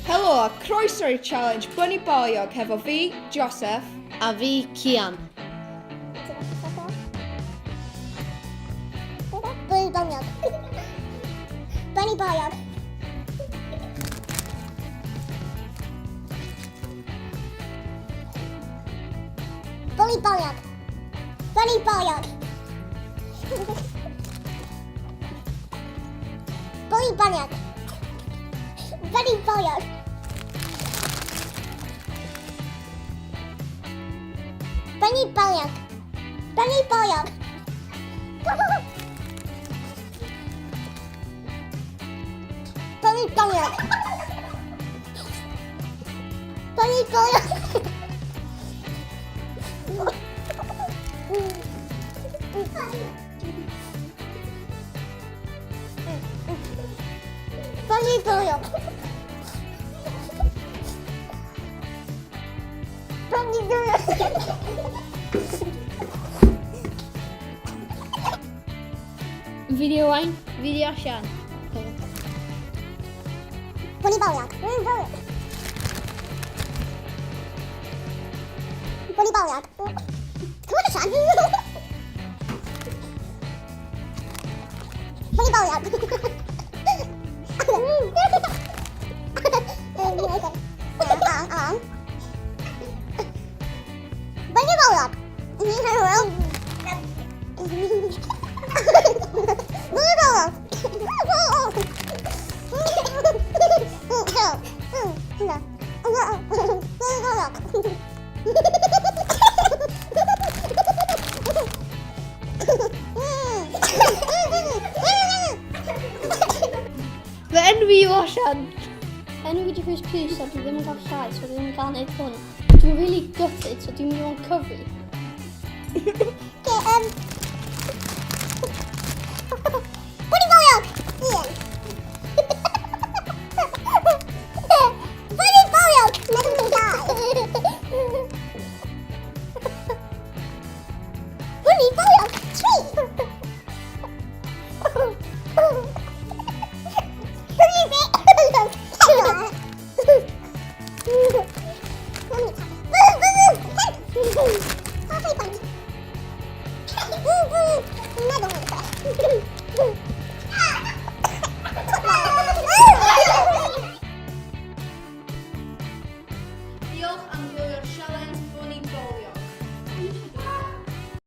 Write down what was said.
Helo a croeso i'r challenge Bunny Baliog hefo fi, Joseph. A fi, Cian. Bunny Baliog. Bunny Baliog. Bunny Baliog. Bunny Baliog. Bunny Baliog. Bunny Baliog. Bunny Baliog. Bunny Baliog. Bunny Baliog. Bunny Baliog. Bunny Baliog. Bunny Baliog. Fi di Owain. Fi di Osian. Bunny Baliog. Bunny Baliog. Bunny Baliog. Come on, Sean. Bunny Baliog. Bunny Baliog. Bunny Baliog. Fy enw i yw Osian. Enw fi di Rhys Pierce a dwi ddim yn cael llais, so dwi ddim yn cael neud hwn. Dwi'n really gutted, so dwi'n mynd i fod yn cyfri. Okay.